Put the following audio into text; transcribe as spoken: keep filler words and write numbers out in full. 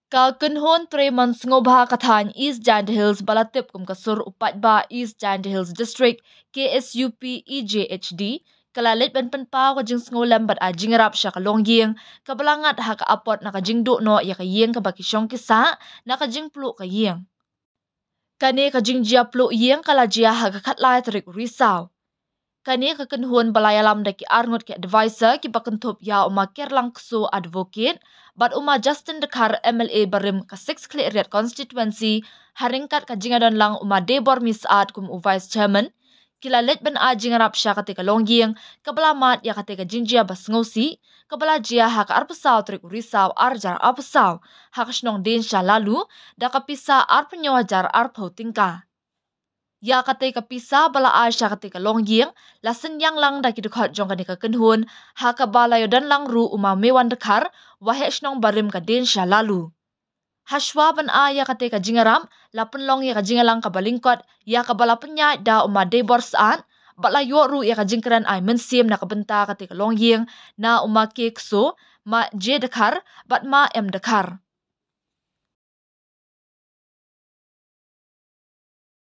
Ka kynhun treimon sngewbha ka thaiñ East Jaintia Hills ba la tip kum ka sur u paidbah East Jaintia Hills District, K S U P E J H D, ka la leit ban pynpaw ka jingsngewlem bad ai jingïarap sha ka longïing kaba la ngat ha ka apot na ka jingduh noh ïa ka ïing kaba ki shong ki sah na ka jingpluh ka ïing. Kane ka jingjia pluh ïing ka la jia ha ka khatlai tarik u Risaw. Kane ka kynhun ba la ïalam da ki arngut ki advisor kiba kynthup ïa u Ma Kerlang Kso, Advocate, bad u Ma Justin Dkhar, M L A barim ka Six Khliehriat Constituency, ha ryngkat ka jingïadonlang u Ma Debor Mihsyiar kum u Vice Chairman, ki la leit ban ai jingïarap sha katei ka longïing kaba la mad ïa katei ka jingjia ba sngewsih kaba la jia ha ka arphew saw tarik u Risaw ar hajar arphew saw, ha ka shnong Dienshah Laloo, da ka pisa arphew hynñiew hajar arphew tyngka. Ïa katei ka pisa ba la ai sha katei ka longïing la synñiang lang da ki dkhot jong kane ka kynhun, ha kaba la ïadonlang ruh u Ma Mewan Dkhar, Waheh Shnong barim ka Dienshah Laloo. Hashwa ban ai ïa katei ka jingïarap, la pynlong ïa ka jingïalang kaba lyngkot ïa kaba la pynïaid da u Ma Debor Mihsyiar, bad la ïoh ruh ïa ka jingkren ai mynsiem na ka bynta katei ka longïing na u Ma K Kso, Ma J Dkhar bad Ma M Dkhar.